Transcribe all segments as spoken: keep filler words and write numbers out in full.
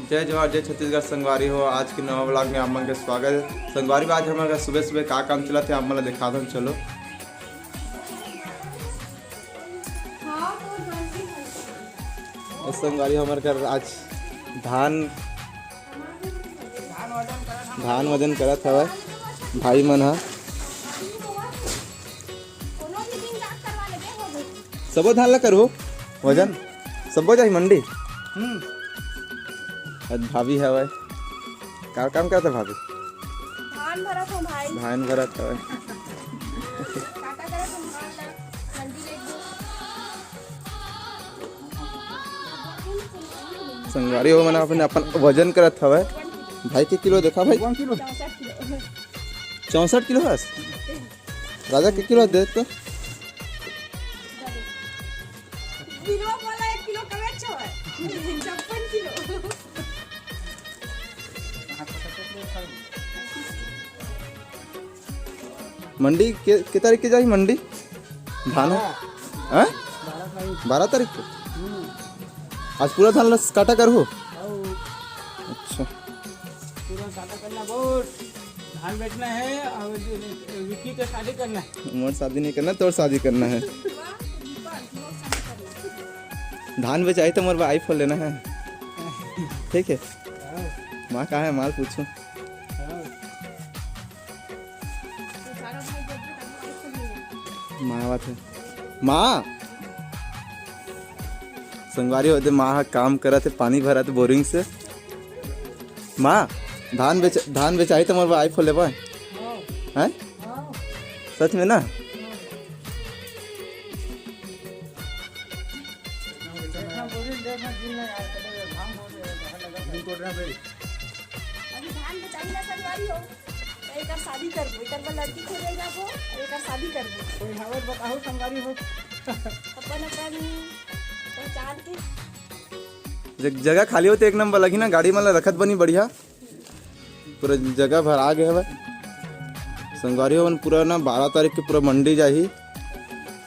जय जोहार, जय छत्तीसगढ़ संगवारी हो। आज के नवा vlog में आप मन के स्वागत है। संगवारी हो, आज हमर घर सुबह सुबह का काम चलत हे, आप मन ला दिखाथन, चलो। और संगवारी हो, हमर घर आज धान, धान वजन करत हवय भाई मन ह। सबो धान ला करहू वजन, सबो जाही मंडी। हम्म। आज भाभी हवय, का काम करत हे भाभी? धान भरत हूँ भाई। धान भरत हवय। काटा करत हूँ धान ला, मंडी ले गो। संगवारी हो मन अपन, अपन वजन करत हवय। भाई के किलो देखा भाई। कौन किलो? चौसठ किलो। चौसठ किलो हस? राजा के किलो दे तो। बिलवा बोला एक किलो कमे छो है। छप्पन किलो। मंडी के, के तारीख के जाही मंडी? धान है? हैं? बारह तारीख के? आज पूरा धान लस काटा करहू? अच्छा। पूरा काटा करना बहुत। धान बेचना है और विक्की का शादी करना है। मोर शादी नहीं करना, तोर शादी करना है। धान बेचाही तो मोर बर iPhone लेना है, ठीक है? हाँ। माँ कहाँ है, माँ पूछूं। हाँ। माँ बात है, माँ। संगवारी हो दे, माँ ह काम करत हे, पानी भरत हे बोरिंग से। माँ, धान बेच, धान बेचाही त मोर बर iPhone लेबा? हैं? सच में ना? अभी धान बेचाही ना संगवारी हो। एकर शादी करबो, एकर बर लड़की खोजे जाबो, एकर शादी करबो। कोई हवय बताहू संगवारी हो। अपन अपन पहचान के। जग-, जगह खाली होते एक नंबर लगही ना, गाड़ी मन ला रखत बनी बढ़िया। पूरा जगह भर आ गए हवय। संगवारी हो मन पूरा ना बारह तारीख के पूरा मंडी जाही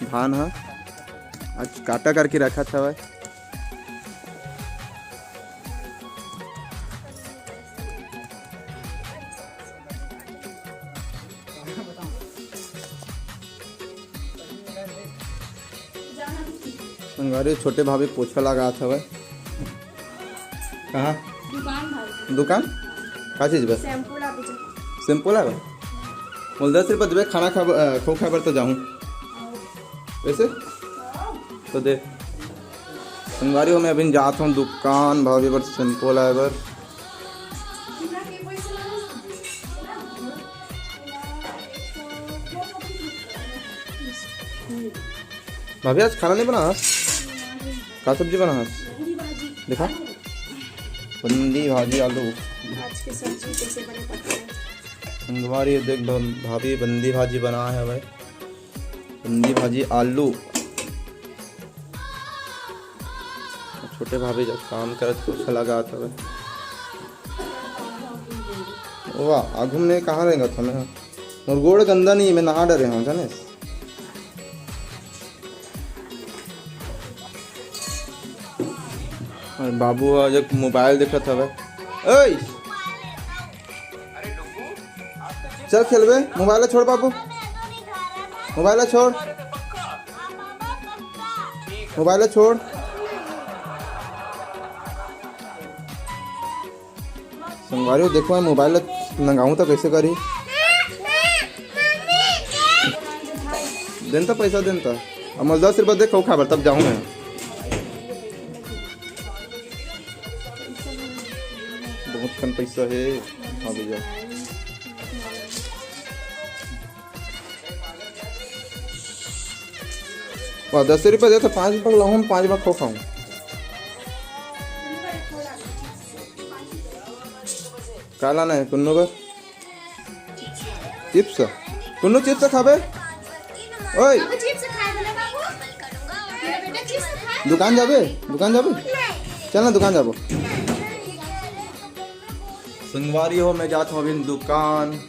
धान ह। आज काटा करके रखत हवय। संगवारी, छोटे भाभी पोछा लगात हवय। कहाँ? दुकान भाई। दुकान? का चीज बा? शैम्पू ला दीजिए। शैम्पू ला बा? बोल, दस रुपये देबे, खाना खाब, अ, खो खाए बर तो जाहूँ। वैसे? तो दे। संगवारी हो, मैं अभी जात हूँ दुकान भाभी बर शैम्पू लाए बर। भाभी, आज खाना नहीं बना है? का सब्जी बना है? देखा, बंदी भाजी आलू। आज के सब्जी कैसे बने पता है? संगवारी देख, भ-, भाभी बंदी भाजी बना है भाई। बंदी भाजी आलू। छोटे भाभी जब काम करत पोछा लगात हवे। वाह, आघू में कहाँ रेंगत हवे? मोर गोड़ गंदा नहीं, मैं नहा डरे हूँ, जाने। अरे बाबू ह जो मोबाइल देखत हवे। ओए! चल खेलबे, मोबाइल ला छोड़ बाबू, मोबाइल ला छोड़, मोबाइल ला छोड़। संगवारी हो, देखो, मैं मोबाइल ला नंगाहूँ त कैसे करी। देन त पैसा, देन त। अब मोला दस रुपया दे, खाऊ खाबर, तब जाहूँ मैं। बहुत कन पैसा हे। हाँ भैया। वाह, दस रुपया दे तो पाँच रुपया लाऊँ, पाँच रुपया खो खाऊँ। का लाना है टुन्नू बर? चिप्स। टुन्नू, चिप्स खाबे? ओए। बाबू, चिप्स खाए बोले बाबू। मेरा बेटा चिप्स खाए। दुकान जाबे? दुकान जाबे? चल ना, दुकान जाबो। संगवारी हो, मैं जात हूँ अभी दुकान।